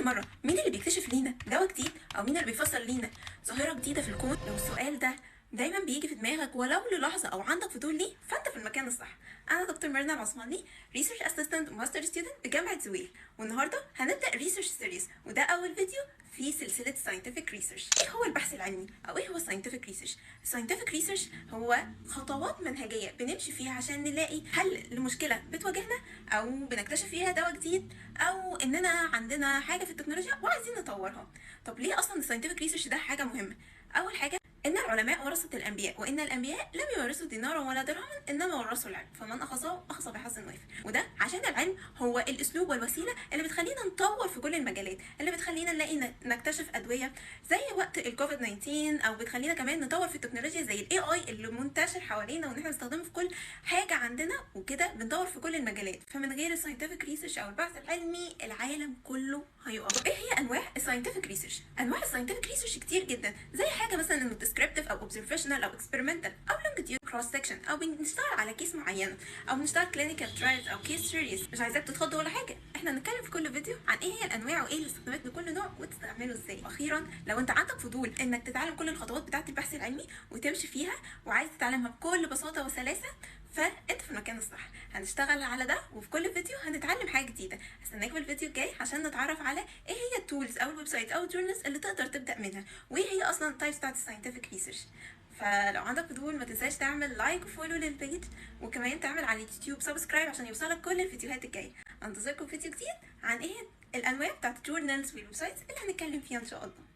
مرة مين اللي بيكتشف لينا دواء جديد، او مين اللي بيفسر لينا ظاهره جديدة في الكون؟ لو السؤال ده دايما بيجي في دماغك ولو للحظة او عندك فضول ليه، فانت في المكان الصح. انا دكتور ميرنا العثماني، research assistant و master student بجامعة زويل، والنهارده هنبدا research series، وده اول فيديو في سلسلة scientific research. ايه هو البحث العلمي او ايه هو scientific research؟ scientific research هو خطوات منهجيه بنمشي فيها عشان نلاقي حل لمشكلة بتواجهنا، او بنكتشف فيها دواء جديد، او اننا عندنا حاجة في التكنولوجيا وعايزين نطورها. طب ليه اصلا ال scientific research ده حاجة مهمة؟ اول حاجة، إن العلماء ورثة الأنبياء، وإن الأنبياء لم يورثوا دينارا ولا درهما، إنما ورثوا العلم، فمن أخذه أخذ بحظ وافر. وده عشان العلم هو الأسلوب والوسيلة اللي بتخلينا نطور في كل المجالات، اللي بتخلينا نلاقي نكتشف أدوية زي وقت الكوفيد 19، أو بتخلينا كمان نطور في التكنولوجيا زي ال AI اللي منتشر حوالينا وإن احنا بنستخدمه في كل حاجة عندنا، وكده بنطور في كل المجالات. فمن غير ال scientific research أو البحث العلمي العالم كله هيقف. إيه هي أنواع ال scientific research؟ أنواع ال scientific research كتير جدا، زي حاجة مثلا إنه descriptive او observational او experimental او longitudinal cross section، او بنشتغل على case معينة، او بنشتغل clinical trials او case series. مش عايزاك تتخض ولا حاجة، احنا هنتكلم في كل فيديو عن ايه هي الانواع وايه الاستخدامات لكل نوع وتستعمله ازاي. واخيرا، لو انت عندك فضول انك تتعلم كل الخطوات بتاعه البحث العلمي وتمشي فيها، وعايز تتعلمها بكل بساطة وسلاسه، فانت في المكان الصح. هنشتغل على ده، وفي كل فيديو هنتعلم حاجة جديدة. هستناك في الفيديو الجاي عشان نتعرف على ايه هي ال tools او ال website او ال journals اللي تقدر تبدا منها، وايه هي اصلا ال types بتاعت ال scientific research. فلو عندك فضول ما تنساش تعمل like و follow لل page، وكمان تعمل على اليوتيوب subscribe عشان يوصلك كل الفيديوهات الجاية. انتظركم في فيديو جديد عن ايه الانواع بتاعت ال journals وال websites اللي هنتكلم فيها ان شاء الله.